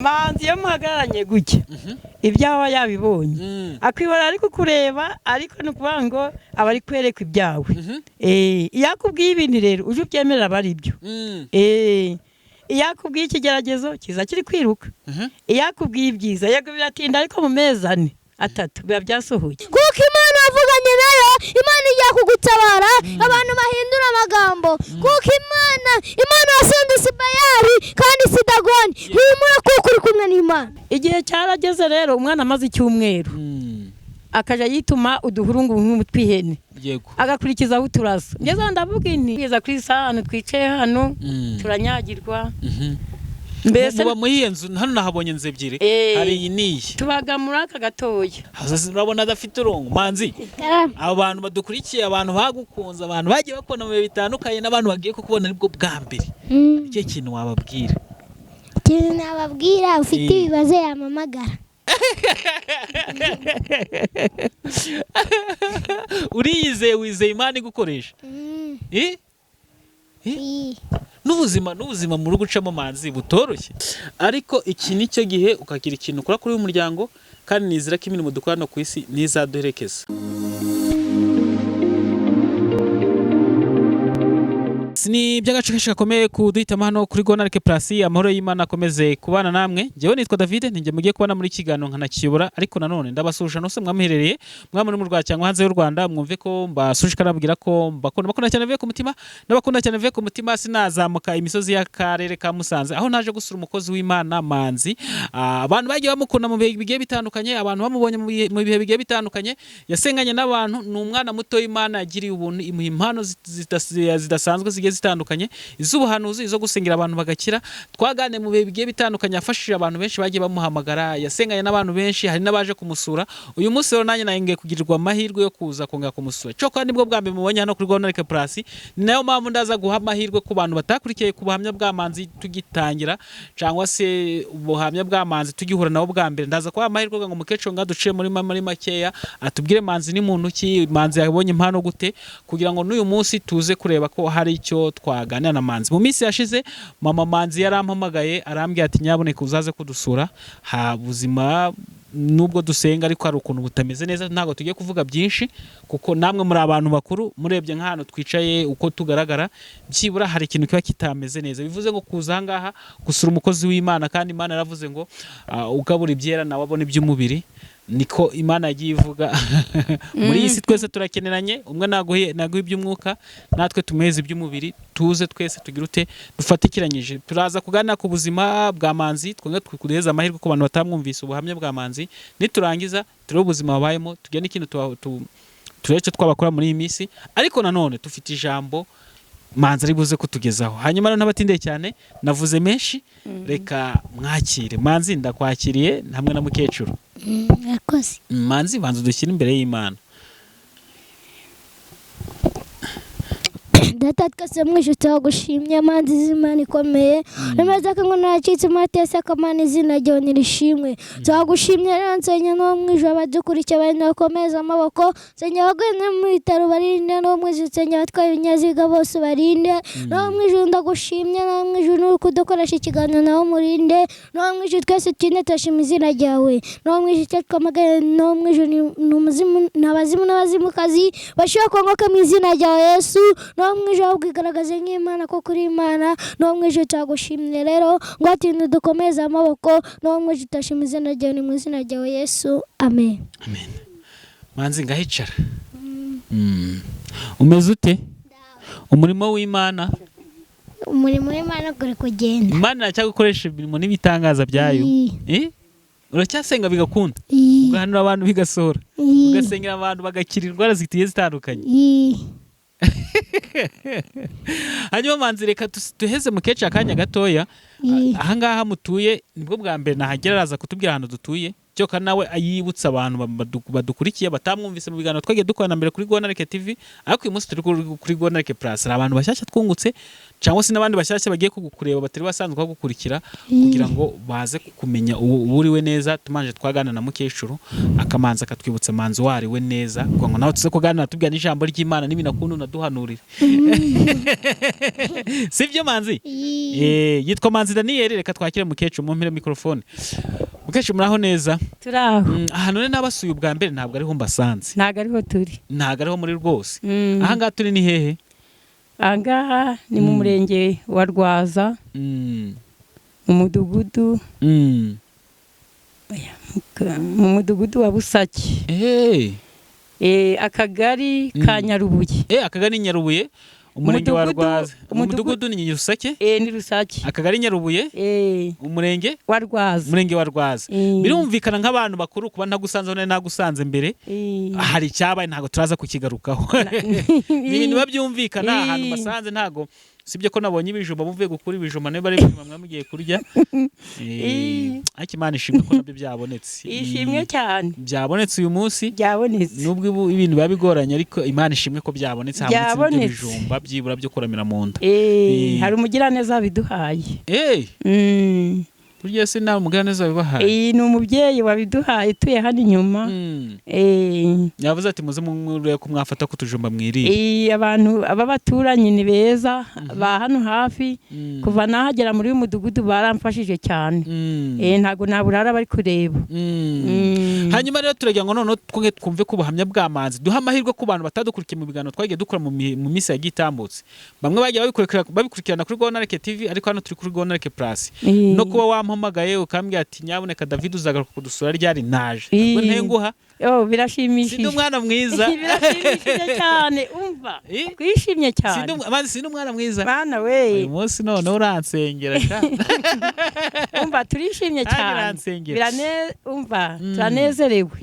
Manzi iyo muhagararanye gutya, ibyawe aba yabibonye, akwibona ari kukureba, ariko ni ukuvuga ngo aba ari kwereka ibyawe. Iyo akubwiye ibintu rero, uje ubyemerera, aba ari byo. Iyo akubwiye ikigeragezo, kiza kiri kwiruka. Iyo akubwiye ibyiza, yego biratinda, ariko mu mezi 4, 3 biba byasohoye. Kuko Imana wavuganye nayo, Imana igiye kugutabara. Abantu bahindura amagambo, kuko Imana yasenze Bayali kandi si Dagoni. Humura, kuko uri kumwe n'Imana. Igihe cyarageze rero, umwana amaze icyumweru, akajya yituma uduhurungu tw'ihene, agakurikizaho uturaso. Ngeze aho ndavuga inti kugeza ku isaha hano twicaye hano, turanyagirwa mbese. Muba muri iyo nzu hano? Nahabonye inzu ebyiri. Hari iyi n'iyi. Tubaga muri aka gatoya. Haza urabona adafite urongo. Manzi, abo bantu badukurikiye, abantu bagukunze, abantu bagiye bakubona mu bihe bitandukanye, n'abantu bagiye kukubona aribwo bwa mbere, icyo kintu wababwira? Ikintu nababwira, ufite ibibazo yampamagara. Uriyizeye? Wizeye Imana igukoresha? Eh? N'ubuzima muri gucamo, Manzi, butoroshye, ariko iki ni cyo gihe ukagira ikintu ukora kuri uyu muryango, kandi nizera ko imirimo dukora hano ku isi ntizaduherekeza. Ni iby'agaciro kenshi gakomeye kuduhitamo hano kuri Gonarike Plus. Amahoro y'Imana akomeze kubana namwe. Njyewe nitwa David, ninjye mugiye kubana muri kiganiro nkanakiyobora, ariko nanone ndabasuhuje nose mwamuherereye, mwaba muri mu Rwanda cyangwa hanze y'u Rwanda. Mwumve ko mbasuhuje kandi nababwira ko mbakunda, mbakunda cyane bivuye ku mutima, ndabakunda cyane bivuye ku mutima. Sinazamuka imisozi y'akarere ka Musanze aho naje gusura umukozi w'Imana Manzi. Abantu bagiye bamukunda mu bihe bigiye bitandukanye, abantu bamubonye mu bihe bigiye bitandukanye, yasenganye n'abantu. Ni umwana muto w'Imana yagiriye ubuntu, imuha impano zidasanzwe zigiye zitandukanye, iz'ubuhanuzi, izo gusengera abantu bagakira. Twaganiriye mu bihe bigiye bitandukanye, yafashije abantu benshi bagiye bamuhamagara, yasenganye n'abantu benshi, hari n'abaje kumusura. Uyu munsi rero nanjye ngiye kugirirwa amahirwe yo kuza kongera kumusura. Cyokora nibwo bwa mbere mubonye hano kuri Gonarike Plus. Ni nayo mpamvu ndaza guha amahirwe ku bantu batakurikiye ku buhamya bwa Manzi tugitangira, cyangwa se ubuhamya bwa Manzi tugihura nabo bwa mbere. Ndaza kubaha amahirwe ngo mukecuru nga duciye muri makeya atubwire Manzi ni muntu ki, Manzi yabonye impano gute, kugira ngo n'uyu munsi tuze kureba ko hari icyo twaganira na Manzi. Mu minsi yashize mama Manzi yarampamagaye, arambwira ati: "Nyabuneka uzaze kudusura, ha buzima nubwo dusenga ariko hari ukuntu butameze neza." Ntabwo tugiye kuvuga byinshi kuko namwe muri abantu bakuru, murebye nk'ahantu twicaye uko tugaragara, byibura hari ikintu kiba kitameze neza. Bivuze ngo kuza aha ngaha gusura umukozi w'Imana, kandi Imana yaravuze ngo ugabura ibyera nawe abona iby'umubiri. Niko Imana yagiye ivuga. Muri iyi si twese turakeneranye, umwe naguhe iby'umwuka, natwe tumuheze iby'umubiri. Tuze twese tugire ute, dufatikiranyije. Turaza kuganira ku buzima bwa Manzi, twongere tuduheze amahirwe ku bantu batamwumvise ubuhamya bwa Manzi. Niturangiza turebe ubuzima babayemo, tugire n'ikintu turebe icyo twabakora muri iyi minsi. Ariko nanone dufite ijambo Manzi ari buze kutugezaho. Hanyuma rero ntabatindiye cyane, navuze menshi, reka mwakire Manzi. Ndakwakiriye hamwe na mukecuru. Murakoze. Manzi, banza udushyire imbere y'Imana. Data twese mu ijuru, turagushimye. Manzi z'Imana ikomeye remeza ko ngo nacitse amateka akamana, izina ryawe nirishimwe. Turagushimye rero. Nsenya no mu ijuru abadukurikiye bari bakomeza amaboko, nsenya abaguye no mu bitaro barinde, no mu ijuru nsenya abatwaye ibinyabiziga bose barinde, no mu ijuru ndagushimye, no mu ijuru n'uri kudukoresha ikiganiro nawe murinde, no mu ijuru twese tugende turashima izina ryawe, no mu ijuru icyo twamagaye, no mu ijuru ni abazimu n'abazimukazi bashobora kongoka mu izina rya Yesu. No mu ijuru ahubwo igaragaze nk'Imana, kuko uri Imana. No mu ijuru turagushimye rero ngo atinde dukomeze amaboko, no mu ijuru turashima izina ryawe. Ni mu izina ryawe Yesu, amen. Amen. Manzi, ngahicara. Umeze ute? Umurimo w'Imana? Umurimo w'Imana uri kugenda. Imana iracyagukoresha imirimo n'ibitangaza byayo? Eh? Uracyasenga bigakunda, ugahanura abantu bigasohora, ugasengera abantu bagakira indwara zigiye zitandukanye? Hanyuma Manzi, reka duheze mukecuru akanya gatoya. Aha ngaha mutuye nibwo bwa mbere nahagera, araza kutubwira ahantu dutuye. Cyoka nawe ayibutsa abantu badukurikiye batamwumvise mu biganiro twagiye dukorana mbere kuri Gonareke TV, ariko uyu munsi turi kuri Gonareke Plus. Hari abantu bashyashya twungutse cyangwa se n'abandi bashyashya bagiye kugukureba batari basanzwe bagukurikira, kugira ngo baze kumenya uwo uriwe neza. Tumanje twaganira na mukecuru, akamanza akatwibutsa Manzi uwo ariwe neza, kugira ngo nawe tuze kuganira tubwira n'ijambo ry'Imana n'ibintu akunda unaduhanurire, sibyo Manzi? Yitwa Manzi Daniel. Reka twakire mukecuru, mumpire microphone. Mukecuru, muraho neza? Turaho. Ahantu rero nabasuye ubwa mbere ntabwo ariho mbasanze. Ntabwo ariho turi. Ntabwo ariho muri rwose. Aha ngaha turi ni hehe? Ahangaha ni mu murenge wa Rwaza, mu mudugudu mu mudugudu wa Busake. Akagari ka Nyarubuye. Akagari Nyarubuye, umurenge wa Rwaza. Umudugudu ni Rusake? Ni Rusake. Akagari Nyarubuye, umurenge wa Rwaza. Umurenge wa Rwaza. Birumvikana nk'abantu bakuru kuba ntagusanze nari nagusanze mbere, hari icyabaye, ntabwo turaza kukigarukaho. Ni ibintu biba byumvikana ahantu basanze, ntabwo sibyo ko nabonye ibijumba, muvuye gukura ibijumba, niba ari ibijumba mwamugiye kurya. Ariko Imana ishimwe ko nabyo byabonetse. Ishimwe cyane. Byabonetse uyu munsi. Byabonetse. Nubwo ibintu biba bigoranye, ariko Imana ishimwe ko byabonetse, habonetse n'ibyo Byabonetse. bijumba byibura byo kuramira mu nda. Hari umugiraneza wabiduhaye. Burya se nawe umugiraneza wabibahaye? Iyi ni umubyeyi wabiduhaye, utuye hano inyuma. Yavuze ati muze murebe ko mwafata ku tujumba mwirire. Abantu aba baturanyi ni beza ba hano hafi. Kuva nahagera muri uyu mudugudu baramfashije cyane. Ntabwo naburara bari kureba. Hanyuma rero turagira ngo noneho twonge twumve ko ubuhamya bwa Manzi, duha amahirwe ku bantu batadukurikiye mu biganiro twagiye dukora mu minsi yagiye itambutse. Bamwe bagiye babikurikirana kuri Gonareke TV, ariko hano turi kuri Gonareke Plus. No kuba wampamagaye ukambwira ati nyabuneka David, uzagaruka kudusura ryari, naje. Ntabwo ntenguha. Oh, birashimishije. Sindi umwana mwiza? Birashimishije cyane, umva. Twishimye cyane. Manzi, sindi umwana mwiza? Bana we. Uyu munsi noneho uransengera sha. Umva, turishimye Nanjye cyane. uransengera. Umva, turanezerewe.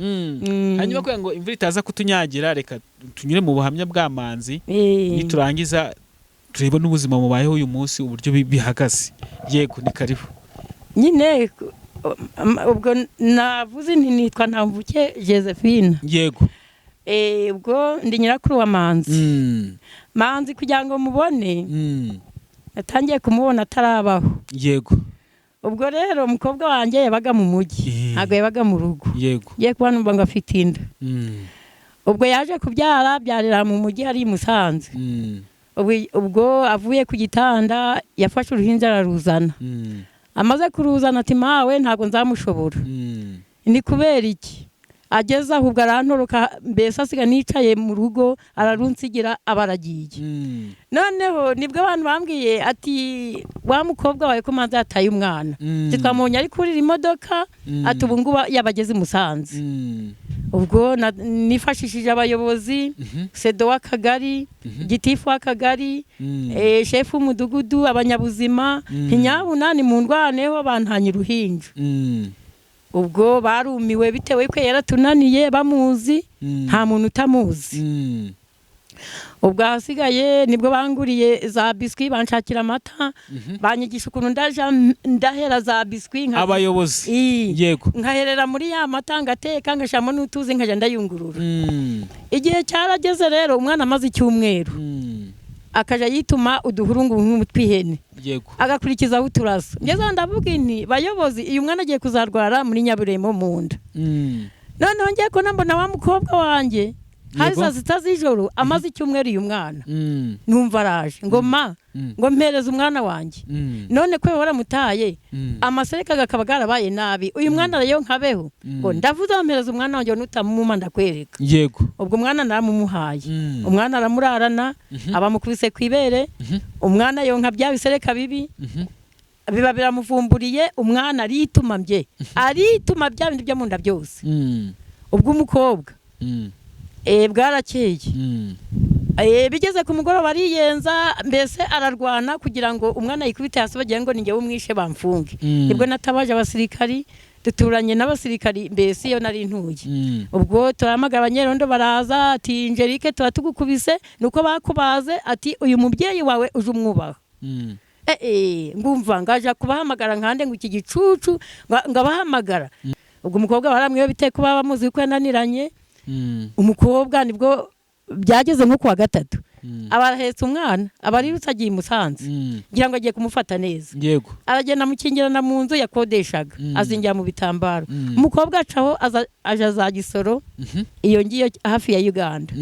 Hanyuma kugira ngo imvura itaza kutunyagira, reka tunyure mu buhamya bwa Manzi, niturangiza turebe n'ubuzima mubayeho uyu munsi uburyo bihagaze. Yego, ni karibu. Nyine ubwo navuze nti nitwa Ntamvuke Josephine. Ubwo ndi nyirakuru wa Manzi. Manzi kugira ngo mubone, natangiye kumubona atarabaho. Ubwo rero umukobwa wanjye yabaga mu mujyi, ntabwo yabaga mu rugo. Ngiye kubona numva ngo afite inda. Ubwo yaje kubyara, abyarira mu mujyi hari i Musanze. Ubwo avuye ku gitanda yafashe uruhinja araruzana. Amaze kuruzana ati mawe ntabwo nzamushobora. Ni kubera iki? Ageze aho ubwo arantoroka, mbese asiga nicaye mu rugo, ararunsigira aba aragiye. Noneho nibwo abantu bambwiye ati wa mukobwa wawe ko Manzi yataye umwana. Ati twamubonye ari kurira imodoka, ati ubu ngubu yabageze i Musanze. Ubwo nifashishije abayobozi, sedo w'akagari, gitifu w'akagari, shefu w'umudugudu, abanyabuzima, ntinyabuna ni mu ndwaneho bantanye uruhinja. Ubwo barumiwe bitewe ko yaratunaniye bamuzi, nta muntu utamuzi. Ubwo ahasigaye nibwo banguriye za biswi, banshakira amata, banyigisha ukuntu ndaja ndahera za biswi Abayobozi? Nkaherera muri ya mata, ngateka, ngashyiramo n'utuzi, nkajya ndayungurura. Igihe cyarageze rero, umwana amaze icyumweru, akajya yituma uduhurungu tw'ihene, agakurikizaho uturaso. Ngeze aho ndavuga nti bayobozi, uyu mwana agiye kuzarwara muri Nyaburemo mu nda. Noneho ngiye kubona mbona wa mukobwa wanjye hari saa 6 z'ijoro, amaze icyumweru uyu mwana, numva araje ngo ma, ngo mpereze umwana wanjye. None ko waramutaye, amasereka akaba yarabaye nabi, uyu mwana rero nkabeho? Ngo ndavuze mpereze umwana wanjye, nutamumuma ndakwereka. Ubwo umwana naramumuhaye. Umwana aramurarana, abamukubise ku ibere. Umwana yonka bya bisereka bibi, biba biramuvumburiye. Umwana arituma mbye, arituma bya bindi byo mu nda byose. Ubwo umukobwa bwarakeye. Bigeze ku mugoroba ariyenza, mbese ararwana kugira ngo umwana yikubite hasi, bagira ngo ni njyewe umwishe bamfunge. Nibwo natabaje abasirikari, duturanye n'abasirikari mbese iyo nari ntuye. Ubwo turahamagara abanyerondo baraza, ati Angelique tuba tugukubise nuko bakubaze, ati uyu mubyeyi wawe uje umwubaha. Ngumva ngaja kubahamagara nkande ngo iki gicucu ngabahamagara. Ubwo umukobwa baramwiwe bite kuba bamuzi ko yananiranye. Umukobwa nibwo byageze nko kuwa gatatu, aba arahetse umwana, aba arirutse agiye i Musanze, ngira ngo agiye kumufata neza. Aragenda amukingirana mu nzu yakodeshaga, azingira mu bitambaro. Umukobwa acaho aja za Gisoro, iyo ngiyo hafi ya Uganda.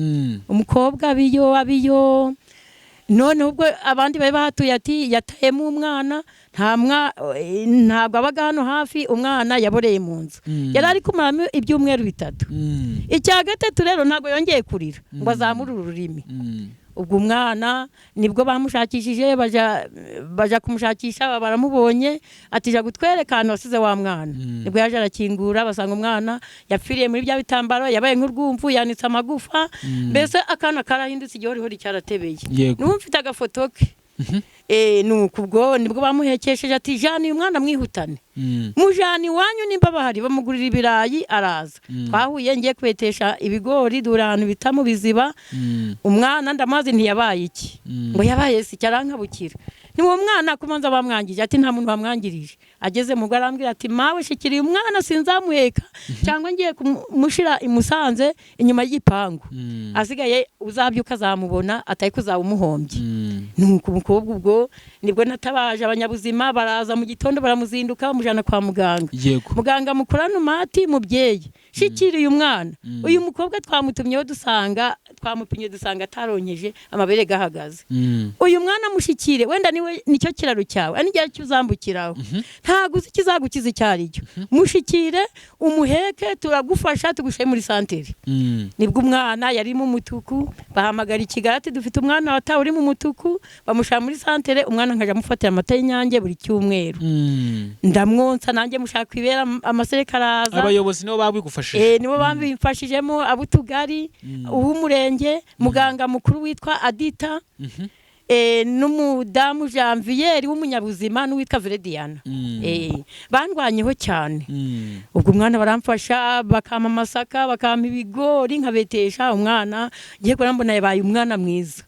Umukobwa abiyo abiyo, none ubwo abandi bari bahatuye ati yatayemo umwana, ntabwo abaga hano hafi, umwana yaboreye mu nzu. Yari ari kumaramo ibyumweru 3. Icya gatatu rero ntabwo yongeye kurira ngo azamure ururimi. Ubwo umwana nibwo bamushakishije, baja kumushakisha, baramubonye, ati ja gutwereka ahantu wasize wa mwana. Nibwo yaje arakingura, basanga umwana yapfiriye muri bya bitambaro, yabaye nk'urwumvu, yanitse amagufa, mbese akana karahindutse igihorihori cyaratebeye. N'ubu mfite agafoto ke. Nuko ubwo nibwo bamuhekesheje ati jana uyu mwana mwihutane, mujana iwanyu nimba bahari, bamugurira ibirayi araza. Twahuye ngiye kwetesha ibigori, dore ahantu bita mu Biziba. Umwana ndamazi ntiyabaye iki, ngo yabaye si cyarankabukira, ni uwo mwana kubanza bamwangije, ati nta muntu bamwangirije. Ageze mu rugo arambwira ati mawe shikiriye umwana sinzamuheka, cyangwa ngiye kumushira i Musanze inyuma y'igipangu, asigaye uzabyuka azamubona, atari kuzaba umuhombye. Nuko umukobwa ubwo nibwo natabaje abanyabuzima, baraza mu gitondo baramuzinduka, bamujyana kwa muganga. Muganga mukurana umati, mubyeyi shikiriye umwana, uyu mukobwa twamutumyeho dusanga twamupimye dusanga ataronkeje, amabere gahagaze. Uyu mwana mushikire, wenda niwe nicyo kiraro cyawe, ari n'igihe cyuzambukiraho, ntabwo uzi ikizagukiza icyo ari cyo, mushikire umuheke, turagufasha tugushyire muri santere. Nibwo umwana yari mu mutuku, bahamagara i Kigali ati dufite umwana watawe uri mu mutuku, bamushyira muri santere. Umwana nkajya amufatira amata y'Inyange buri cyumweru, ndamwonsa nanjye mushaka ibera, amasereka araza. Abayobozi nibo babigufashije? Nibo bambifashijemo, ab'utugari, uw'umurenge, muganga mukuru witwa Adita, n'umudamu Janvier w'umunyabuzima, n'uwitwa Verediana. Bandwanyeho cyane. Ubwo umwana baramfasha, bakampa amasaka, bakampa ibigori, nkabetesha umwana, ngiye kubona mbona yabaye umwana mwiza.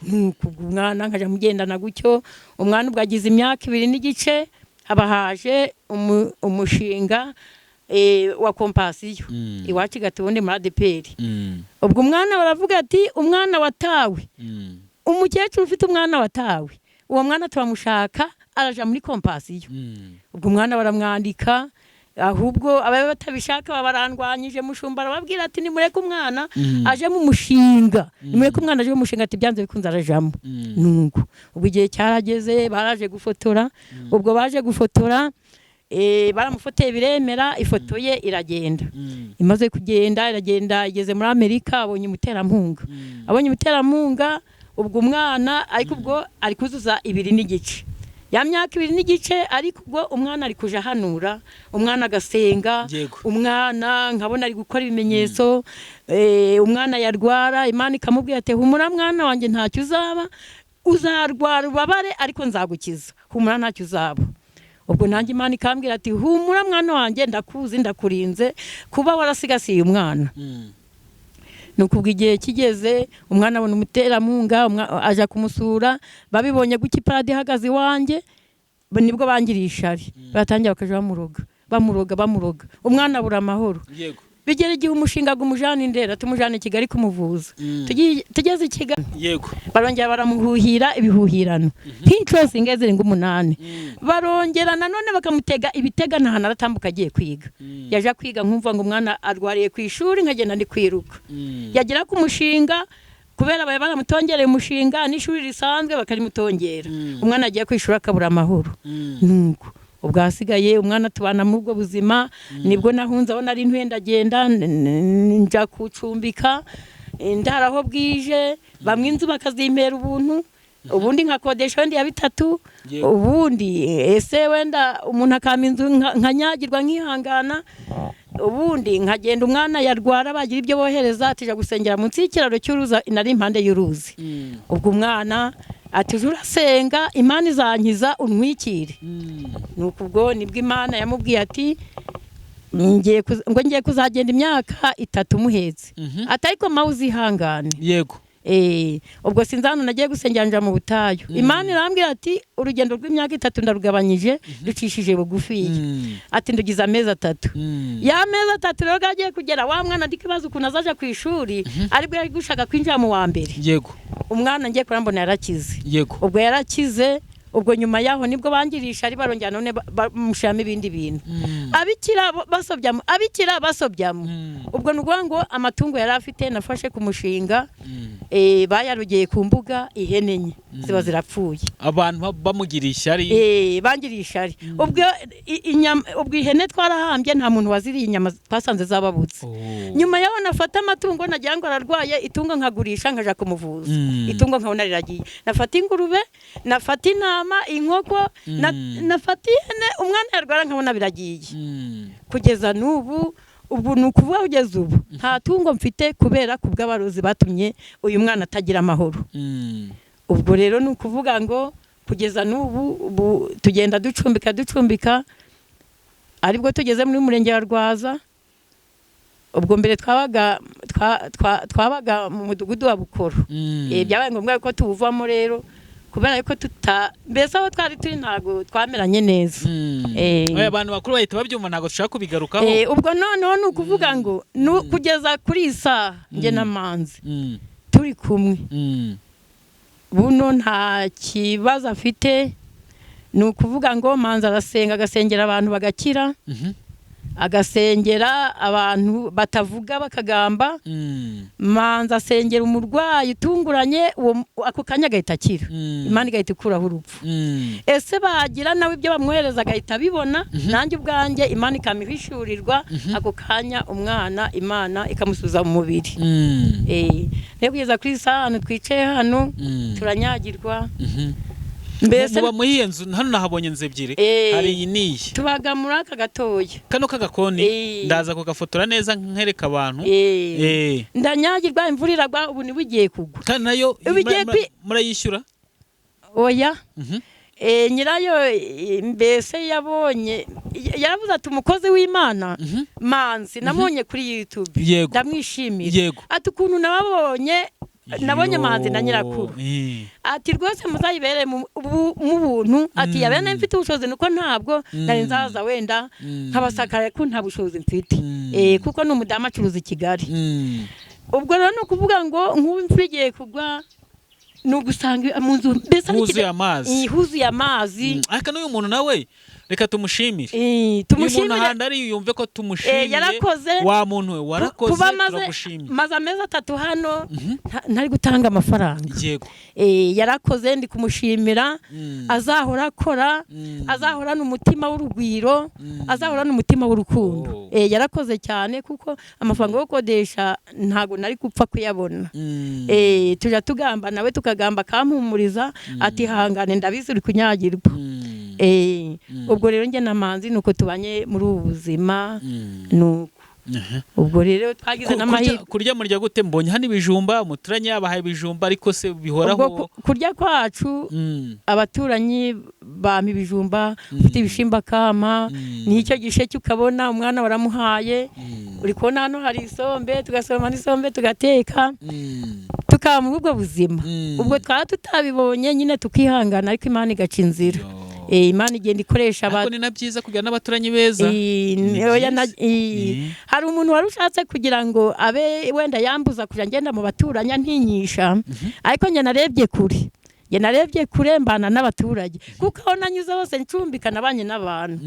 Nuko ubwo umwana nkajya mugendana gutyo. Umwana ubwo agize imyaka 2 n'igice, haba haje umushinga wa Compassion iwacu i Gatundi muri ADEPR. Ubwo umwana baravuga ati umwana watawe, umukecuru ufite umwana watawe, uwo mwana turamushaka, araja muri Compassion. Ubwo umwana baramwandika, ahubwo ababe batabishaka babarandwanyije, mushumba arababwira ati nimureke umwana aje mu mushinga, nimureke umwana aje mu mushinga, ati byanze bikunze arajamo. Nuko ubwo igihe cyarageze, baraje gufotora. Ubwo baje gufotora, baramufoteye biremera, ifoto ye iragenda. Imaze kugenda, iragenda igeze muri Amerika, abonye umuterankunga. Abonye umuterankunga, ubwo umwana ariko ubwo ari kuzuza 2 n'igice, ya myaka 2 n'igice, ariko ubwo umwana ari kuja ahanura, umwana agasenga. Umwana nkabona ari gukora ibimenyetso. Umwana yarwara, Imana ikamubwira ati humura mwana wanjye, ntacyo uzaba, uzarwara ubabare ariko nzagukiza, humura ntacyo uzaba. Ubwo nanjye Imana ikambwira ati humura mwana wanjye, ndakuzi, ndakurinze kuba warasigasiye umwana. Nuko ubwo igihe kigeze, umwana abona umuterankunga, aja kumusura, babibonye guki parade ihagaze iwanjye, nibwo bangiriye ishari, batangira bakaja bamuroga, bamuroga, bamuroga, umwana abura amahoro. Bigera igihe umushinga gumujana Indera, tumujana i Kigali kumuvuza. Tugeze i Kigali, barongera baramuhuhira ibihuhirano nk'inshuro zingahe, zirenga 8. Barongera nanone bakamutega ibitega, nta hantu aratambuka agiye kwiga. Yaje kwiga, nkumva ngo umwana arwariye ku ishuri, nkagenda ndi kwiruka. Yagera ku mushinga, kubera bari baramutongereye umushinga n'ishuri risanzwe bakarimutongera, umwana agiye ku ishuri akabura amahoro. Nuko ubwo hasigaye umwana tubana muri ubwo buzima. Nibwo nahunze aho nari ntuye, ndagenda njya kucumbika, ndara aho bwije, bamwe inzu bakazimpera ubuntu, ubundi nkakodesha wenda iya 3. Ubundi ese wenda umuntu akampa inzu nkanyagirwa nkihangana, ubundi nkagenda umwana yarwara bagira ibyo bohereza, tujya gusengera munsi y'ikiraro cy'uruzi, nari impande y'uruzi. Ubwo umwana ati uje urasenga Imana izankiza untwikire. Nuko ubwo nibwo Imana yamubwiye ati ngo ngiye kuzagenda imyaka 3 muhetse, ati ariko mawe uzihangane. Ubwo sinzi ahantu nagiye gusengera nja mu butayu. Imana irambwira ati urugendo rw'imyaka 3 ndarugabanyije ducishije bugufiya. Ati ndugize amezi 3. Ya mezi 3 rero gagiye kugera wa mwana ndi kibazo ukuntu azaja ku ishuri aribwo yari gushaka kwinjira mu wa mbere. Yego. Umwana ngiye kurambona yarakize. Yego. Ubwo yarakize, ubwo nyuma yaho nibwo bangirisha ari barongera none bamushiramo ibindi bintu. Abikira basobyamo, abikira basobyamo. Ubwo ni ukuvuga ngo amatungo yari afite nafashe ku mushinga, bayarugeye ku mbuga ihene enye ziba zirapfuye. Abantu bamugiriye ishyari. Bangiriye ishyari. Ubwo ubwo ihene twarahambye nta muntu waziriye inyama twasanze zababutse. Nyuma yaho nafata amatungo nagira ngo ararwaye itungo nkagurisha nkaja kumuvuza. Itungo nkabona riragiye. Nafata ingurube, nafata intama, inkoko, nafata ihene, umwana yarwara nkabona biragiye. Kugeza n'ubu, ubu ni ukuvuga kugeza ubu nta tungo mfite kubera kubw'abarozi batumye uyu mwana atagira amahoro. Ubwo rero ni ukuvuga ngo kugeza n'ubu tugenda ducumbika aribwo tugeze muri murenge wa Rwaza. Ubwo mbere twabaga twabaga mu mudugudu wa Bukoro. Byabaye ngombwa ko tuwuvamo rero kubera ko mbese aho twari turi ntago twameranye neza. Abantu bakuru bahita babyumva ntago dushaka kubigarukaho. Ubwo noneho ni ukuvuga ngo kugeza kuri iyi saha njye na Manzi turi kumwe. Buno nta kibazo afite, ni ukuvuga ngo Manzi arasenga agasengera abantu bagakira, agasengera abantu batavuga bakagamba. Manzi asengera umurwayi utunguranye ako kanya agahita akira. Imana igahita ikuraho urupfu. Ese bagira nawe ibyo bamwohereza agahita abibona, nanjye ubwanjye Imana ikamuhishurirwa ako kanya umwana Imana ikamusubiza mu mubiri. Rero kugeza kuri isaha hano twicaye hano turanyagirwa. Mbese muba muri iyo nzu hano nahabonye inzu ebyiri, hari iyi n'iyi. Tubaga muri aka gatoya kano k'agakoni, ndaza kugafotora neza nkereka abantu. Ndanyagirwa imvura iragwa ubu niba igiye kugwa. Kandi nayo murayishyura? Oya. Nyirayo mbese yabonye yaravuze ati umukozi w'Imana Manzi namubonye kuri YouTube ndamwishimira. Ati ukuntu nababonye nabonye Manzi na nyirakuru. Ati rwose muzayibere mu buntu. Ati yabene mfite ubushobozi nuko ntabwo nari nzaza wenda nkabasakara ko nta bushobozi mfite. Kuko ni umudamu acuruza i Kigali. Ubwo rero no kuvuga ngo nk'ubu imvura igiye kugwa nugusanga mu nzu mbese huzuye amazi. Huzuye amazi. Ariko n'uyu muntu nawe reka tumushimire. Tumushimire. Umuntu ahandi ari yumve ko tumushimiye. Yarakoze. Wa muntu we warakoze turagushimiye. Maze amezi 3 hano ntari gutanga amafaranga. Yego. Yarakoze ndi kumushimira. Azahora akora, azahorana umutima w'urugwiro, azahorana umutima w'urukundo. Yarakoze cyane kuko amafaranga yo gukodesha ntago nari gupfa kuyabona. Tuja tugamba nawe tukagamba kampumuriza ati hangane ndabizi uri kunyagirwa. Ubwo rero njye na Manzi nuko tubanye muri ubu buzima nuko. Ubwo rero twagize n'amahirwe. Kurya murya gute? Mbonye hano ibijumba, umuturanyi yabahaye ibijumba ariko se bihoraho? Kurya kwacu abaturanyi bampa ibijumba, ufite ibishimba kama, nicyo gisheke ukabona umwana waramuhaye. Uri kubona hano hari isombe, tugasoma n'isombe tugateka. Tukaba muri ubwo buzima. Ubwo twaba tutabibonye nyine tukihangana ariko Imana igaca inzira. Imana igenda ikoresha abantu. Ariko ni na byiza kugira n'abaturanyi beza. Hari umuntu wari ushatse kugira ngo abe wenda yambuza kuja ngenda mu baturanyi ntinyisha. Ariko njye narebye kure. Njye narebye kure mbana n'abaturage. Kuko aho nanyuze hose ncumbika nabanye n'abantu.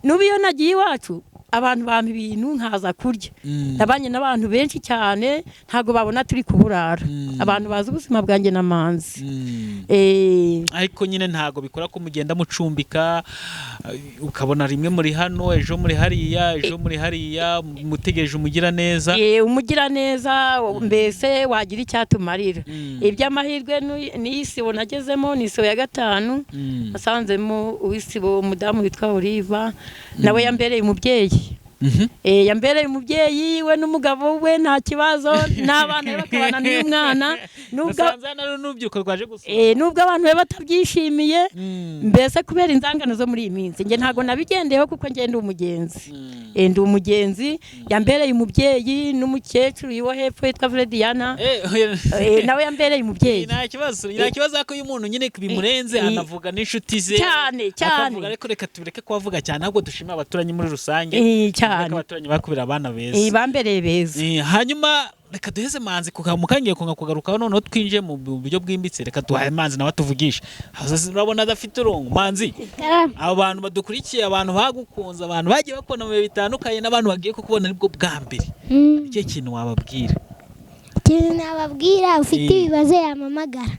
Nubu iyo nagiye iwacu abantu bampa ibintu nkaza kurya. Nabanye n'abantu benshi cyane ntago babona turi kuburara. Abantu bazi ubuzima bwanjye na Manzi. Ariko nyine ntago bikora ko mugenda mucumbika ukabona rimwe muri hano ejo muri hariya ejo muri hariya mutegereje umugira neza. Umugira neza mbese wagira icyatumarira. Iby'amahirwe ni isibo nagezemo ni isibo ya 5 nasanzemo uwisibo umudamu witwa Oliva nawe yambereye umubyeyi. Yambereye umubyeyi we n'umugabo we nta kibazo, n'abana be bakabana n'uyu mwana, nubwo Nasanze hano ari n'urubyiruko rwaje gusura. Nubwo abantu be batabyishimiye, mbese kubera inzangano zo muri iyi minsi, njye ntabwo nabigendeyeho kuko njye ndi umugenzi. Ndi umugenzi. Yambereye umubyeyi n'umukecuru wo hepfo yitwa Frediana. Nawe yambereye umubyeyi. Nta kibazo, nta kibazo, ariko iyo umuntu nyine bimurenze anavuga n'inshuti ze Cyane, cyane. akavuga, ariko reka tubireke kubavuga cyane, ahubwo dushime abaturanyi muri rusange. Cyane. Ko abaturanyi bakubira abana beza. Bambereye beza. Hanyuma reka duheze Manzi kuka mukangiye kunga kugarukaho, noneho twinjiye mu buryo bwimbitse. Reka duhaye Manzi nawe atuvugishe. Urabona adafite urungu. Manzi, abo bantu badukurikiye, abantu bagukunze, abantu bagiye bakubona mu bihe bitandukanye, n'abantu bagiye kukubona aribwo bwa mbere, ikihe kintu wababwira? Ikintu nababwira, ufite ibibazo yampamagara.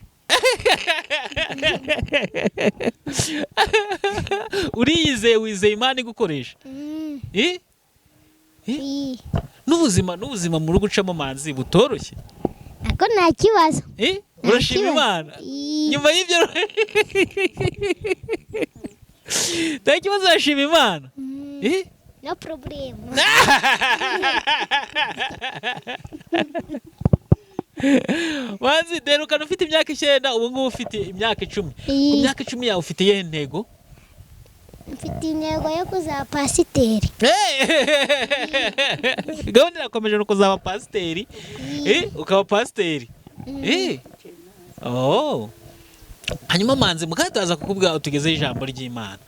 Uriyizeye, wizeye Imana igukoresha? Mm. Eh? Eh? Iyi. N'ubuzima muri gucamo, Manzi, butoroshye? Ariko nta kibazo. Eh? Nta Urashima kibazo. Imana? Iyi. Nyuma y'ibyo nta kibazo, urashima Imana? Mm. Eh? No problem. Manzi, derukana ufite imyaka 9, ubu ngubu ufite imyaka 10. Ku Iyi. myaka 10 yawe ufite iyihe ntego? Mfite intego yo kuzaba pasiteri. Gahunda irakomeje, ni ukuzaba pasiteri. Ukaba pasiteri. Oh. Hanyuma Manzi, mukataza kukubwira utugezeho ijambo ry'Imana.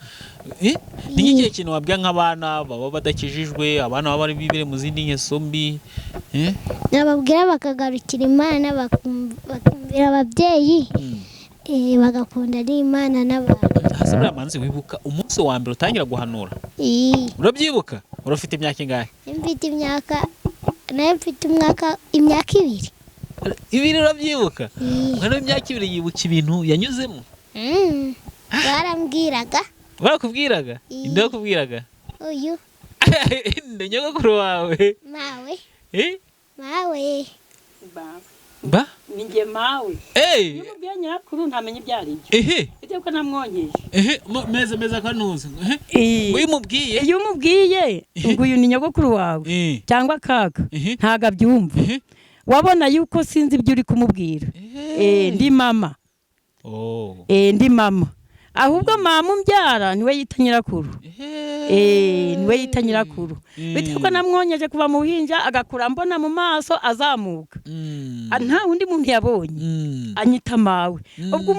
Ni nk'ikihe kintu wabwira nk'abana baba badakijijwe, abana baba bari bibere mu zindi ngeso mbi? Nababwira bakagarukira Imana, bakumvira ababyeyi, bagakunda n'Imana n'abantu. Hasi buriya Manzi, wibuka umunsi wa mbere utangira guhanura? Iyi. Urabyibuka? Urafite imyaka ingahe? Mfite imyaka, nayo mfite umwaka, imyaka 2. 2, urabyibuka? Iyi. Umwana w'imyaka 2 yibuka ibintu yanyuzemo? Mm. Barambwiraga. Barakubwiraga? Iyi. Inde wakubwiraga? Uyu. Ni nyogokuru wawe? Mawe. Eh? Mawe. Ba? Ni njye mawe. Eh! Iyo umubwiye nyirakuru ntamenya ibyo ari byo. Ehe! Bitewe ko namwonkeje. Ehe, meza meza kanuzi. Ehe. Uyu mubwiye? Iyo umubwiye ngo uyu ni nyogokuru wawe cyangwa kaka, ntago abyumva. Wabona yuko sinzi ibyo uri kumubwira. Ndi mama. Oh. Ndi mama. Ahubwo mama umbyara niwe yita nyirakuru. Niwe yita nyirakuru. Bitewe ko namwonkeje kuva mu buhinja, agakura mbona mu maso azamuka. Nta wundi muntu yabonye. Anyita mawe. Ubwo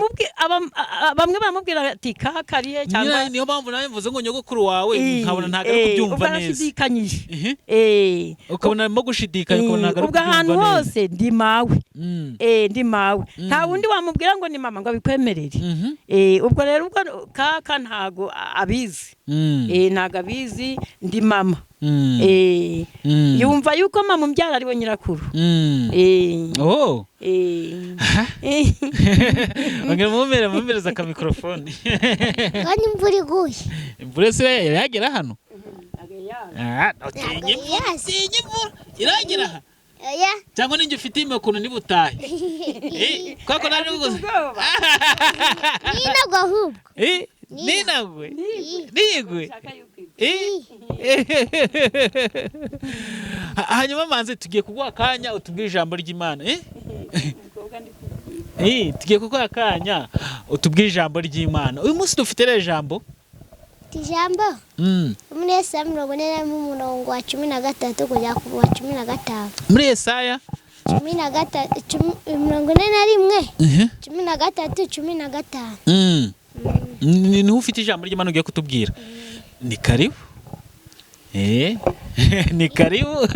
bamwe baramubwira ati kaka arihe cyangwa Nyina, niyo mpamvu nawe mvuze ngo nyogokuru wawe, nkabona ntabwo ari kubyumva ubwo neza. arashidikanyije. Ehe. Ukabona arimo gushidikanya, ukabona ntabwo ari Ubwo ahantu kubyumva neza. hose ndi mawe. Ndi mawe. Nta wundi wamubwira ngo ni mama ngo abikwemerere. Ubwo rero ubwo kaka ntago abizi. Ntago abizi, ndi mama. Yumva yuko mama umbyara ari we nyirakuru. Oh. Ongera mumpereze aka mikorofone. Kandi imvura iguye. Imvura se iragera hano? Ah, utinya Ntabwo imvura, yazi. utinya imvura. Iragera aha? Oya. Cyangwa ninjye ufite imwe ukuntu nibutahe. Kubera ko naje kuguza. Ninagwa ahubwo. Ninagwe. Nigwe. Hanyuma Manzi, tugiye kuguha akanya utubwire ijambo ry'Imana. Tugiye kuguha akanya utubwire ijambo ry'Imana. Uyu munsi dufite rero ijambo. Ijambo muri Yesaya 41 umurongo wa 13 kugera ku wa 15. Muri Yesaya 13, 41, 13, 15. Niho ufite ijambo ry'Imana ugiye kutubwira. Ni karibu. Ni karibu.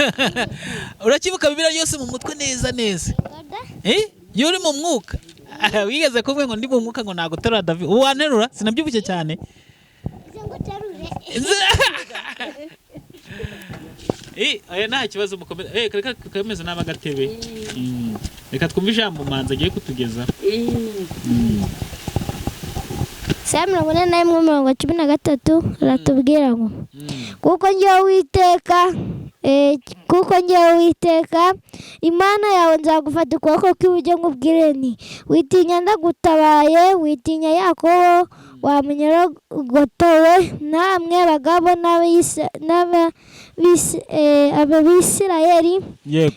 Urakibuka Bibiliya yose mu mutwe neza neza? Goda. Iyo uri mu mwuka. Wigeze kuvuga ngo ndi mu mwuka ngo naguterura David. Ubu wanterura sinabyibushye cyane. Izo ngo uterure. Oya nta kibazo, mukomeze. Reka kameze n'aba gatebe. Reka twumve ijambo Manzi agiye kutugeza. Yesaya 41 umurongo wa 13 aratubwira ngo kuko njyewe Uwiteka, kuko njyewe Uwiteka Imana yawe nzagufata ukuboko kw'iburyo nkubwire nti witinya ndagutabaye, witinya Yakobo, Wa munyorogotowe, namwe bagabo n'Abisirayeli,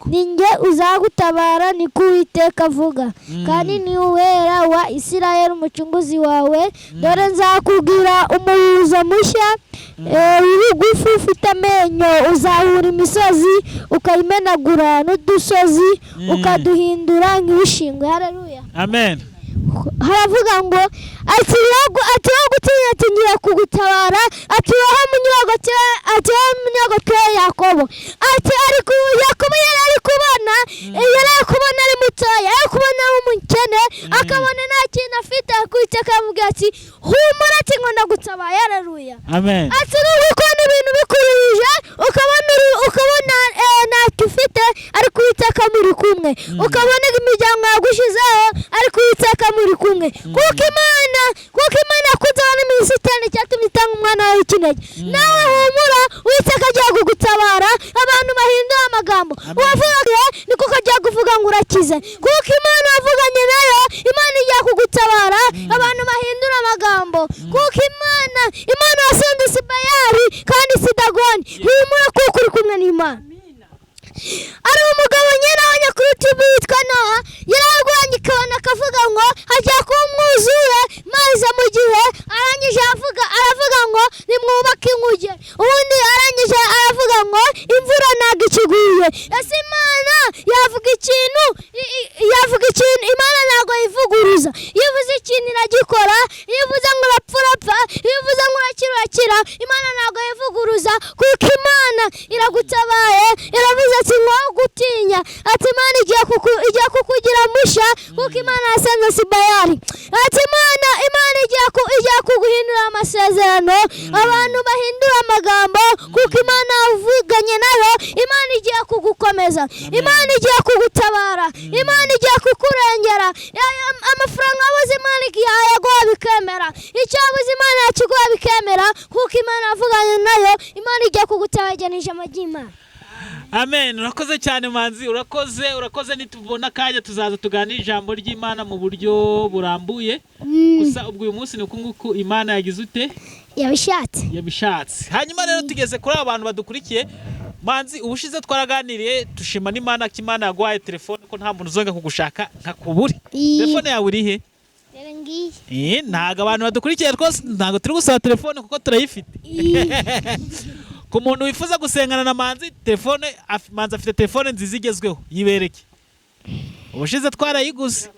ni njye uzagutabara, niko Uwiteka avuga, kandi ni Uwera wa Isirayeli, umucunguzi wawe. Dore nzakubwira umuhuzo mushya w'ibigufi ufite amenyo, uzahura imisozi ukayimenagura, n'udusozi ukaduhindura nk'ibishingwe. Haleluya. Amen. Haravuga ngo ati wowe gutinya, ati ngiye kugutabara, ati wowe munyogotwe, ati wowe munyogotwe Yakobo, ati ariko Yakobo yari ari kubona, yari ari kubona ari mutoya, yari kubona ari umukene, akabona nta kintu afite, ariko Uwiteka aramubwira ati humura, ati ngo ndagutabaye. Haleluya. Amen. Ati nubwo ukabona ibintu bikurije, ukabona ntacyo ufite, ariko Uwiteka muri kumwe, ukabona imiryango yagushizeho, ariko Uwiteka muri kumwe, kuko Imana yakunze iminsi itanu, icyatumye itanga umwana wawe w'ikinege. Nawe humura, Uwiteka agiye kugutabara. Abantu bahindura amagambo, uwavuga ni kuko agiye kuvuga ngo urakize, kuko Imana wavuganye nayo, Imana igiye kugutabara. Abantu bahindura amagambo, kuko Imana yasenze si Bayali kandi si Dagoni. Humura kuko uri kumwe n'Imana. Ari umugabo nyine abonye kuri YouTube witwa Noha, yararwanye ikabona akavuga ngo hajya kuba umwuzure maze mu gihe arangije aravuga ngo nimwubake inkuge, ubundi arangije aravuga ngo imvura ntabwo ikiguye. Ese Imana yavuga ikintu, yavuga ikintu, Imana ntabwo yivuguruza. Iyo ivuze ikintu iragikora, iyo ivuze ngo urapfa urapfa, iyo ivuze ngo urakira urakira. Imana ntabwo yivuguruza, kuko Imana iragutabaye, iravuze ati ngo gutinya, ati Imana igiye kukugira mushya, kuko Imana yasenze si Bayali. Ati Imana igiye kuguhindura amasezerano. Abantu bahindura amagambo, kuko Imana yavuganye nayo. Imana igiye kugukomeza, Imana igiye kugutabara, Imana igiye kukurengera. Amafaranga wabuze Imana yaguha bikemera, icyo wabuze Imana yakiguha bikemera, kuko Imana yavuganye nayo. Imana igiye kugutabara n'ijambo ry'Imana. Amen. Urakoze cyane Manzi, urakoze. Nitubona akanya tuzaza tuganira ijambo ry'Imana mu buryo burambuye. Gusa ubwo uyu munsi ni uku nguku Imana yagize ute? Yabishatse. Hanyuma rero tugeze kuri aba bantu badukurikiye. Manzi, ubushize twaraganiriye tushima n'Imana ko Imana yaguhaye telefone, ko nta muntu uzongera kugushaka nkakubure. Telefone yawe iri he? Ntabwo abantu badukurikiye rwose, ntabwo turi gusaba telefone kuko turayifite. Ku muntu wifuza gusengana na Manzi, telefone Manzi afite telefone nziza igezweho, yibereke. Ubushize twarayiguze.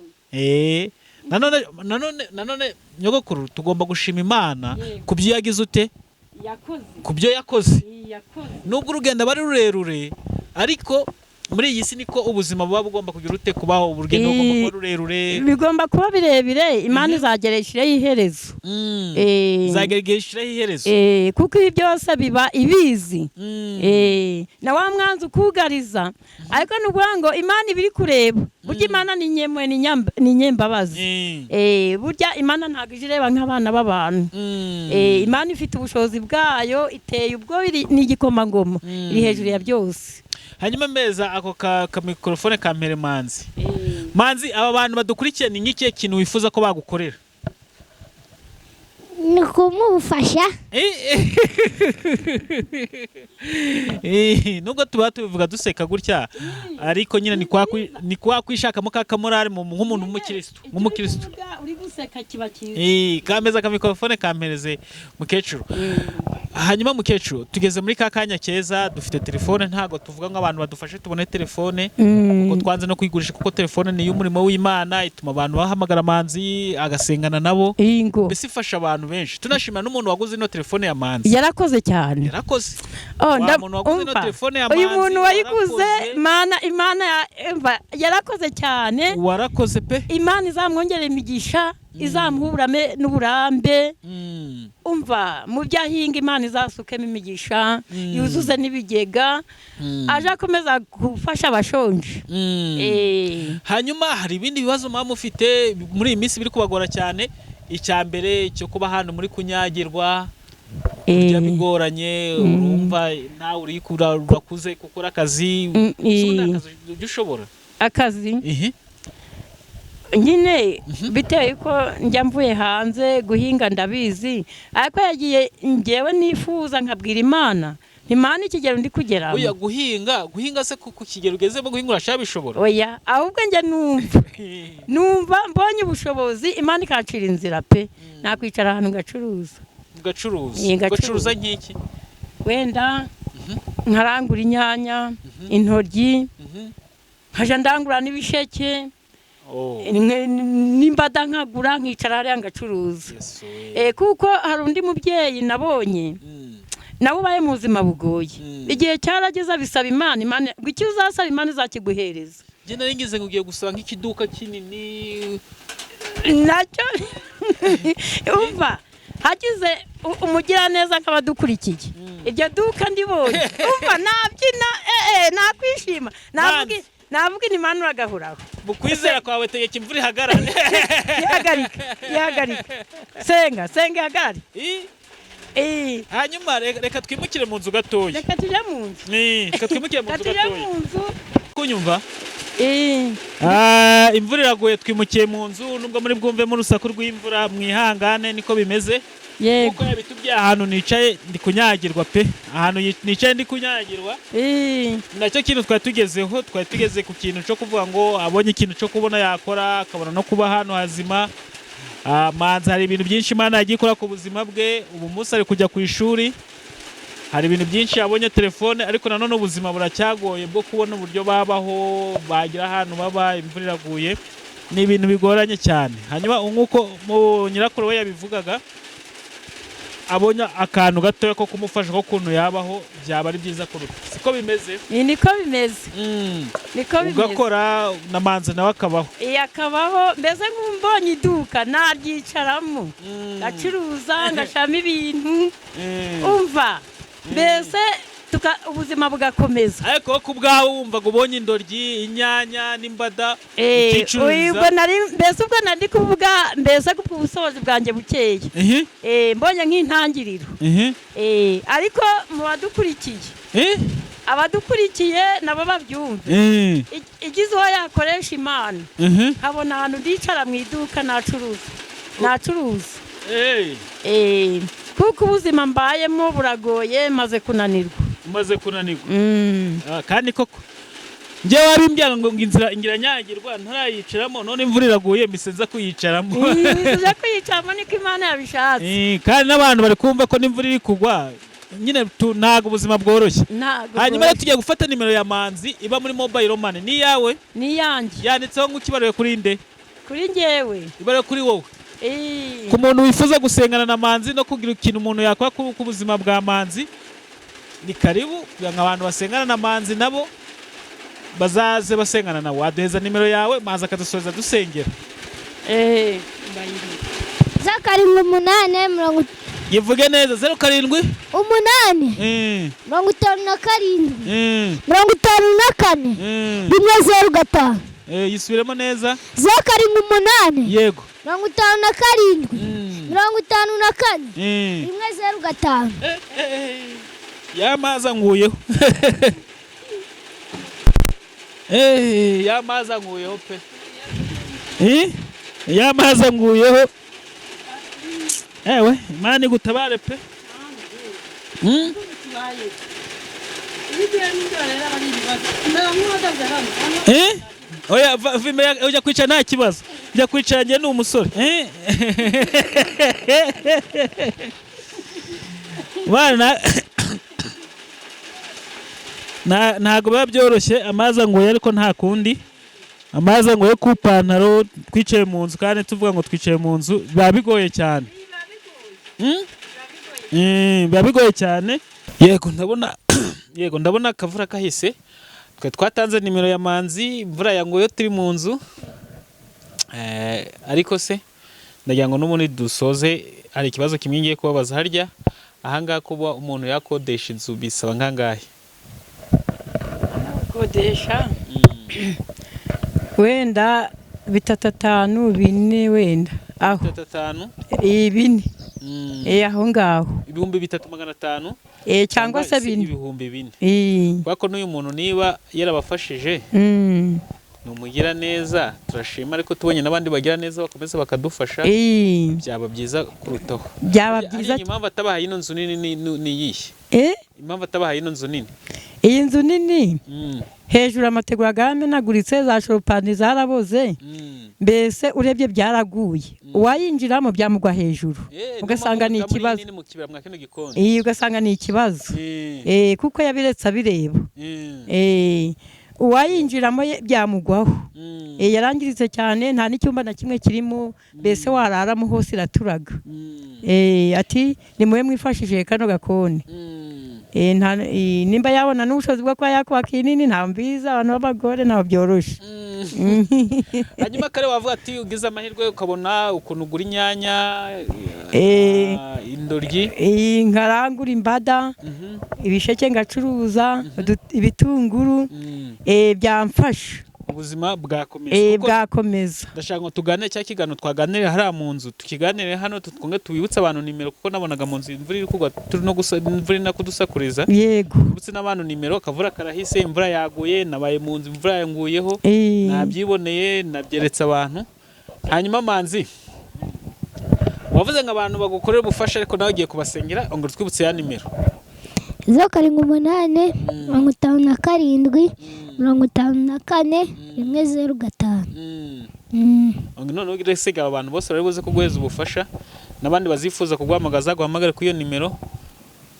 Nanone nyogokuru, tugomba gushima Imana ku byo yagize ute, ku byo yakoze. Nubwo urugendo bari rurerure, ariko muri iyi si niko ubuzima buba bugomba kugira ute, kubaho urugendo rugomba kuba rurerure, bigomba kuba birebire. Imana izageresha iherezo, izageresha iherezo, kuko ibi byose biba ibizi. Na wa mwanzi ukugariza, ariko ni ukuvuga ngo Imana ibiri kureba. Burya Imana ni nyemwe, ni nyembabazi. Burya Imana ntabwo ije ireba nk'abana b'abantu. Imana ifite ubushobozi bwayo, iteye ubwo ni igikomangoma, iri hejuru ya byose. Hanyuma meza ako ka mikrofone ka mpere Manzi. Manzi, aba bantu badukurikiye ni nk'ikihe kintu wifuza ko bagukorera? Ni kumufasha. Nubwo tuba tubivuga duseka gutya, ariko nyine ni kwa kwishakamo ka kamorale nk'umuntu w'umukristo, nk'umukristo. Uri guseka kiba cyiza. Kameza ka mikrofone kampereze mukecuru. Hanyuma mukecuru, tugeze muri ka kanya keza, dufite telefone, ntago tuvuga ngo abantu badufashe tubone telefone, kuko twanze no kuyigurisha, kuko telefone ni y'umurimo w'Imana, ituma abantu bahamagara Manzi agasengana nabo, mbese ifasha abantu benshi. Tunashimira n'umuntu waguze ino telefone ya Manzi, yarakoze cyane, yarakoze. Uyu muntu wayiguze, Imana yarakoze cyane, warakoze pe. Imana izamwongerera imigisha, izamuhurame n'uburambe. Umva mu byo ahinga Imana izasukemo imigisha, yuzuze n'ibigega, aje akomeza gufasha abashonje. Hanyuma hari ibindi bibazo mama mufite muri iyi minsi biri kubagora cyane. Icya mbere cyo kuba hano muri kunyagirwa, kurya bigoranye, urumva nawe uri urakuze gukora akazi, ujya ushobora akazi? Nyine bitewe ko njya mvuye hanze guhinga ndabizi, ariko yagiye ngewe nifuza nkabwira Imana Imana ikigero ndi kugeramo. Oya, guhinga se ku kigero ugezemo guhinga urashabishobora? Oya, ahubwo njye numva mbonye ubushobozi Imana ikancira inzira pe, nakwicara ahantu ngacuruza. Ugacuruza nk'iki? Wenda nkarangura inyanya, intoryi, nkaja ndangura n'ibisheke, n'imbada nkagura, nkicara hariya ngacuruza. Kuko hari undi mubyeyi nabonye nawe ubaye mu buzima bugoye, igihe cyarageze abisaba Imana, Imana icyo uzasaba Imana izakiguhereza. Njye nari ngize ngo ugiye gusaba nk'ikiduka kinini nacyo. Umva, hagize umugiraneza nk'abadukurikiye iryo duka ndibonye, umva nabyina, nakwishima, navuga Imana uragahuraho. Mu kwizera kwawe tegeka imvura ihagarare. Ihagarika, senga ihagarare. Hanyuma reka twimukire mu nzu gatoya. Reka tujye mu nzu. Reka twimukire mu nzu gatoya. Kunyumva? Imvura iraguye, twimukiye mu nzu, nubwo muri bwumvemo urusaku rw'imvura mwihangane niko bimeze. Yego. Kuko yabitubye ahantu nicaye ndi kunyagirwa pe. Ahantu nicaye ndi kunyagirwa. Nacyo kintu twari tugezeho, twari tugeze ku kintu cyo kuvuga ngo abonye ikintu cyo kubona yakora, akabona no kuba hano hazima. Manzi hari ibintu byinshi Imana yagiye ikora ku buzima bwe. Ubu munsi ari kujya ku ishuri, hari ibintu byinshi yabonye telefone, ariko nanone ubuzima buracyagoye bwo kubona uburyo babaho, bagira ahantu baba, imvura iraguye, ni ibintu bigoranye cyane. Hanyuma nk'uko nyirakuru we yabivugaga, abonye akantu gatoya ko kumufasha ko kuntu yabaho, byaba ari byiza kuruta. Siko bimeze? Niko bimeze. Niko bimeze. Ugakora na Manzi nawe akabaho. Akabaho, mbese nk'umbonye iduka naryicaramo, ngacuruza, ngashamo ibintu, umva mbese ubuzima bugakomeza. Ariko ku bwawe wumvaga ubonye indoryi, inyanya n'imbada ukicuruza. Mbese ubwo nari kuvuga mbese ku bushobozi bwanjye bukeya, mbonye nk'intangiriro. Ariko mu badukurikiye, abadukurikiye nabo babyumve, igize uwo yakoresha Imana, nkabona ahantu ndicara mu iduka nacuruza. Kuko ubuzima mbayemo buragoye, maze kunanirwa. Umaze kunanirwa. Kandi koko njye wabimbyaga ngo inzira ingiranyagirwa ntarayicaramo, none imvura iraguye misenza kuyicaramo. Nza kuyicaramo niko Imana yabishatse. Kandi n'abantu bari kumva ko n'imvura iri kugwa nyine ntago ubuzima bworoshye. Hanyuma rero tugiye gufata nimero ya Manzi iba muri mobile money. Ni yawe? Ni yanjye. Yanditseho ngo ukibaruye kuri nde? Kuri njyewe. Ibaruye kuri wowe. Ku muntu wifuza gusengana na Manzi no kugira ikintu umuntu yakora ku buzima bwa Manzi, ni karibu. Kugira ngo abantu basengana na Manzi nabo bazaze basengana nawe. Waduheza nimero yawe Manzi akadusoza dusengera. 7 8 mirongo. Yivuge neza. 0 7 8 57 54 1 0 5. Yisubiremo neza. 0 7 8. Yego. 57 54 1 0 5. Ya mazi anguyeho. Ya mazi anguyeho pe. Ya mazi anguyeho. Ewe, Imana igutabare pe. Oya, ujya kwicara nta kibazo. Ujya kwicara njye ni umusore. Bana ntago biba byoroshye, amazi anguye ariko nta kundi. Amazi anguye ku ipantaro, twicaye mu nzu kandi tuvuga ngo twicaye mu nzu, biba bigoye cyane. Biba bigoye cyane. Yego ndabona, yego ndabona akavura kahise. Twe twatanze nimero ya Manzi, imvura yanguye turi mu nzu. Ariko se ndagira ngo n'ubundi dusoze, hari ikibazo kimwe ngiye kubabaza harya. Ahangaha kuba umuntu yakodesha inzu bisaba nkangahe? Kodesha wenda 3 5 4 wenda aho 3 5 4 aho ngaho 3500 cyangwa se 4 4000. Kwako n'uyu muntu niba yarabafashije Ni umugiraneza, turashima, ariko tubonye n'abandi bagira neza bakomeza bakadufasha, byaba byiza kurutaho. Byaba byiza. Ari impamvu atabahaye ino nzu nini ni iyihe? Impamvu atabahaye ino nzu nini? Iyi nzu nini, hejuru amategura yaramenaguritse, za shoropani zaraboze, mbese urebye byaraguye, uwayinjiramo byamugwa hejuru, ugasanga ni ikibazo. Nini mu kibira mwa kino gikoni. Iyi ugasanga ni ikibazo. Kuko yabiretse abireba. Uwayinjiramo byamugwaho. Yarangiritse cyane, nta n'icyumba na kimwe kirimo, mbese wararamo hose iraturaga. Ati nimube mwifashishije kano gakoni. Nimba yabona n'ubushobozi bwo kuba yakubaka inini, nta mbizi, abantu b'abagore ntabwo byoroshe. Hanyuma kare wavuga ati ugize amahirwe ukabona ukuntu ugura inyanya, indoryi. Nkarangura imbada, ibisheke ngacuruza, ibitunguru, byamfasha. Ubuzima bwakomeza. Kuko Bwakomeza. Ndashaka ngo tuganire cya kiganiro twaganiriye hariya mu nzu, tukiganire hano, twonge tubibutse abantu nimero, kuko nabonaga mu nzu imvura iri kugwa, turi no gusa imvura iri no kudusakuriza. Twibutse n'abantu nimero. Akavura karahise, imvura yaguye, nabaye mu nzu imvura yanguyeho, nabyiboneye, nabyeretse abantu. Hanyuma Manzi, wavuze ngo abantu bagukorera ubufasha, ariko nawe ugiye kubasengera ngo twibutse ya nimero. 078 57 54 105. None uresiga aba bantu bose bari buze kuguheza ubufasha, n'abandi bazifuza kuguhamagaza, guhamagare kuri iyo nimero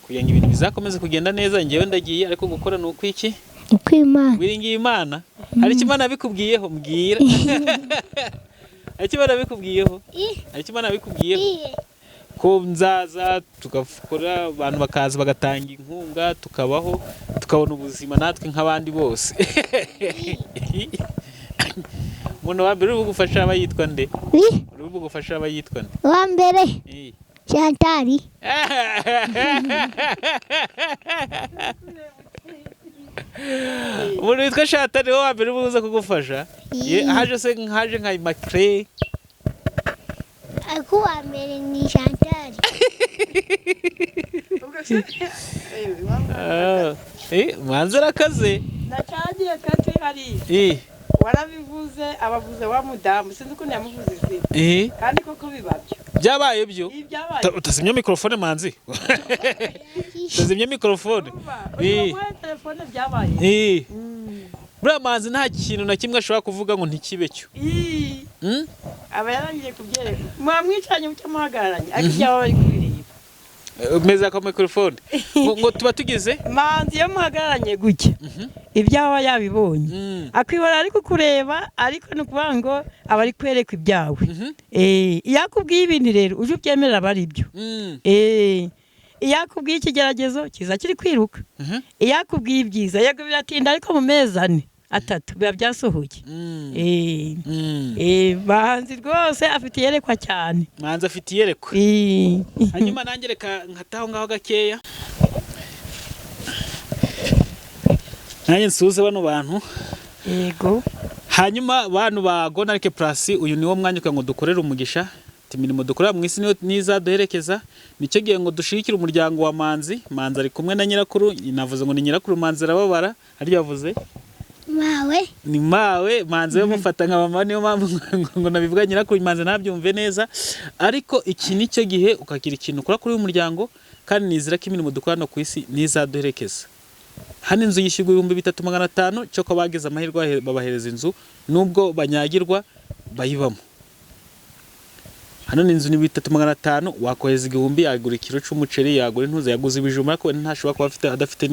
kugira ngo ibintu bizakomeze kugenda neza. Njyewe ndagiye, ariko gukora ni ukwiki? Ukwimana. Wiringiye Imana. Hari icyo Imana yabikubwiyeho? Mbwira, hari icyo Imana yabikubwiyeho? Hari icyo Imana yabikubwiyeho ko nzaza tugakora, abantu bakaza bagatanga inkunga, tukabaho, tukabona ubuzima natwe nk'abandi bose? Umuntu wa mbere uri bugufasha aba yitwa nde? Uri bugufasha aba yitwa nde? Wa mbere. Chantari. Umuntu witwa Shatani niwe wa mbere uri buze kugufasha? Haje se haje nka Immaculée? Ariko uwa mbere ni Chantari. Manzi arakaze. Nacagiye twari turi hariya, warabivuze, abavuze wa mudamu, sinzi ukuntu yamuvuze izina, kandi koko biba byo. Byabaye byo. Ibi byabaye. Utazimya mikrofone, Manzi, utazimya mikrofone. Uyu wamuhaye telefone, byabaye. Buriya Manzi nta kintu na kimwe ashobora kuvuga ngo ntikibe cyo. Aba yarangije kubyereka, mwamwicanye mucyo muhagararanye, ariko ibyaba bari kubireba. Meza ka mikrofone ngo tuba tugize. Manzi iyo muhagararanye gutya, ibyaba yabibonye, akwibona ari kukureba, ariko ni ukuvuga ngo aba ari kwerekwa ibyawe. Iyo akubwiye ibintu rero uje ubyemerera aba ari byo. Iyo akubwiye ikigeragezo kiza kiri kwiruka, iyo akubwiye ibyiza, yego biratinda, ariko mu mezi 4 3 biba byasohoye. Manzi rwose afite iyerekwa cyane. Manzi afite iyerekwa. Hanyuma nanjye reka nkataho ngaho gakeya, nanjye nsuhuze bano bantu. Yego. Hanyuma bantu ba Gonarike Plus, uyu niwo mwanya kugira ngo dukorere umugisha. Ati imirimo dukorera mu isi niyo nizaduherekeza, nicyo gihe ngo dushigikire umuryango wa Manzi. Manzi ari kumwe na nyirakuru, navuze ngo ni nyirakuru, Manzi arababara, harya yavuze Mawe. Ni mawe. Manzi we mufata nka mama, niyo mpamvu ngo nabivuga nyirakuru, Manzi ntabyumve neza, ariko iki nicyo gihe ukagira ikintu ukora kuri uyu muryango, kandi nizera ko imirimo dukora no ku isi nizaduherekeza. Hano inzu yishyurwa 3500, cyo ko bagize amahirwe babahereza inzu, nubwo banyagirwa bayibamo. Hano ni inzu ni 3500, wakohereza 1000 yagura ikiro c'umuceri, yagura intuza, yaguze ibijumba, ariko ntashobora kuba afite adafite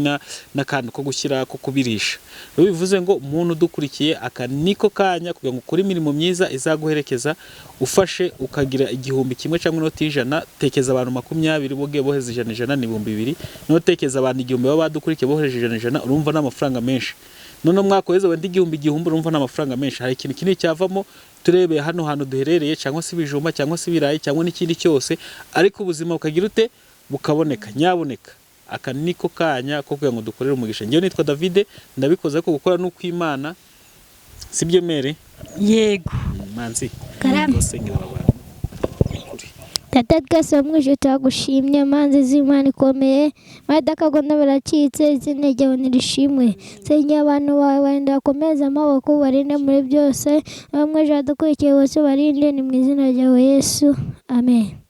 n'akantu ko gushyira ko kubirisha. Rero bivuze ngo umuntu udukurikiye, aka niko kanya kugira ngo ukore imirimo myiza izaguherekeza, ufashe ukagira 1000 cyangwa inoti 100, tekeza abantu 20 bogiye bohereza 100 100 ni 2000, notekeza abantu 1000 baba badukurikiye bohereje 100 100, urumva n'amafaranga menshi. None mwakohereza wenda 1000 1000, urumva n'amafaranga menshi. Hari ikintu kinini cyavamo turebeye hano hantu duherereye, cyangwa se ibijumba, cyangwa se ibirayi, cyangwa n'ikindi cyose, ariko ubuzima bukagira ute bukaboneka, nyaboneka. Aka niko kanya ko kugira ngo dukorere umugisha. Njyewe nitwa David, ndabikoze ko gukora n'ukwimana, sibyo mere? Yego. Manzi. Karame. Gusengera abantu. Data twese wo mu ijuru turagushimye, manzi z'Imana ikomeye, madakagondo baracitse, izina ryawe nirishimwe. Sengera abantu bawe barinde, bakomeze amaboko, barinde muri byose, abo mu ijuru badukurikiye bose barinde, ni mu izina ryawe Yesu, amen.